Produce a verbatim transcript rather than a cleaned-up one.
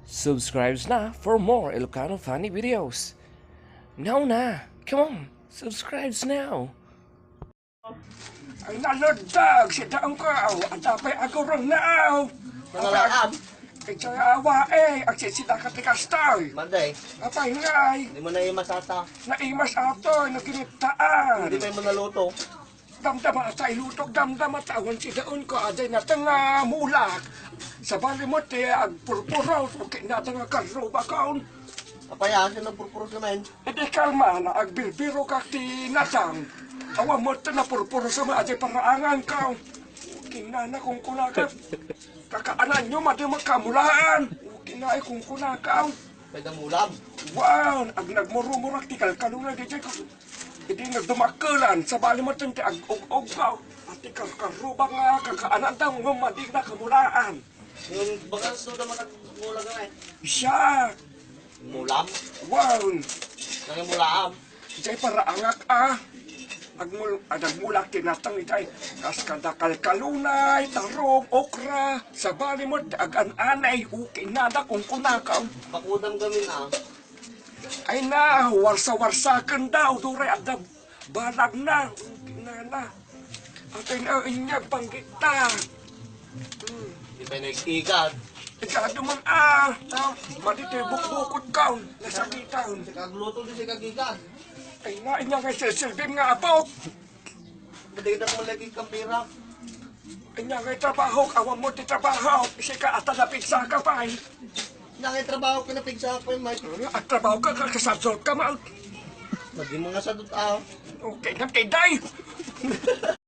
Subscribes na for more Ilocano funny videos. Now na! Come on! Subscribes now! Ay, nalagdag si daong ko, aw, adda pay agurong na, aw. Nangalaam. Kay awa, eh, agsisida ka ti kastoy. Manday. Apay, ngay. Di mo naimas ata. Naimas ato, no kinittaan. Hindi pa mo naluto. Damdama ta ilutok, damdama ta awan si daon ko, aday na ta nga mulak. Sabali mo ti agpurpuro, okay na ta nga karruba kaon. Apay, asin ang purpuro sa men? Iti kalma na agbirbiro ka ti natang. Awan mo ta napurpuro sa men, aday paraangan ka. Kinana kung kunaka. Kakaanan nyo, madi magkamulaan. Kinay kung kunaka. Pwede mulam. Wow, ag nagmurumurak ti kalkaluna di ko. Idi nagdumakkelan, sabali mo ti ag-ug-ug ka. At ti karkarubang nga kakaanan daw, nga madi na kamulaan. Yung bakas to naman nagmula ka eh. Siya. Mulam? Wow. Nangimulaam? Ijay paraangak a. Agmul-, ah, nagmulak ti natang ijay. Kas kada kalkalunay, tarong, okra, sabali mo, agan-anay, ukinada, kung kunaka. Pakudam kami na. Ay na, warsa-warsaken daw, duray, adda balag na, ukinada. Atay na, inyag, panggit na. Hmm. Di tayo nag-igad. Igado man, ah. Ah, madi ti bukbukod ka, nasakitan. Sa kagluto, di sa kagigad. Ay na, inyag, ay silsilbim nga apo. Madagdag mo lagi kang pera. Inyag, ay trabaho, awan mo ti trabaho. Isika, ata napigsa ka pa, eh. Inyag, ay trabaho ka, napigsa ka pa, eh, Mike. Ano, at trabaho ka, kakasabsot ka, man. Lagi mo nga sadot, ah. Okay, nagkiday.